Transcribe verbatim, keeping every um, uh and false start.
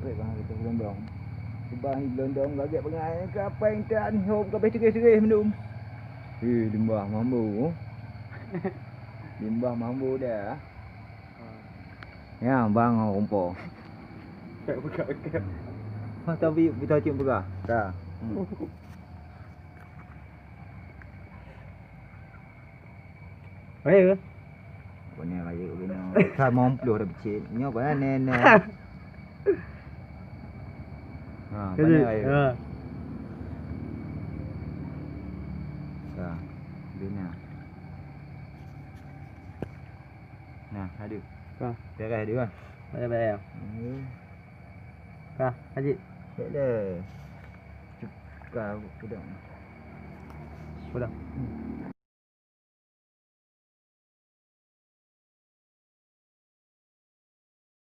Baik bang, kita gelondong. Bang gelondong lagak pengai ke apa yang tak ni hom ke beh terus-terus minum. Eh, limbah mambo. Limbah mambo dah. Ya, bang rumpok. Pegang-pegang. Ha, tapi kita cik pegang. Dah. Hmm. Raya ke? Bukan raya ke bina. Sama puluh dah becik. Nyo bukan nenek. Ha, bukan raya. Ha. Dah. Bina. Nah, ada. Ka. Beres dia kan? Beres, beres. Hmm. Ka, Haji. Beres. Cuka aku pegang. Udah. Hmm.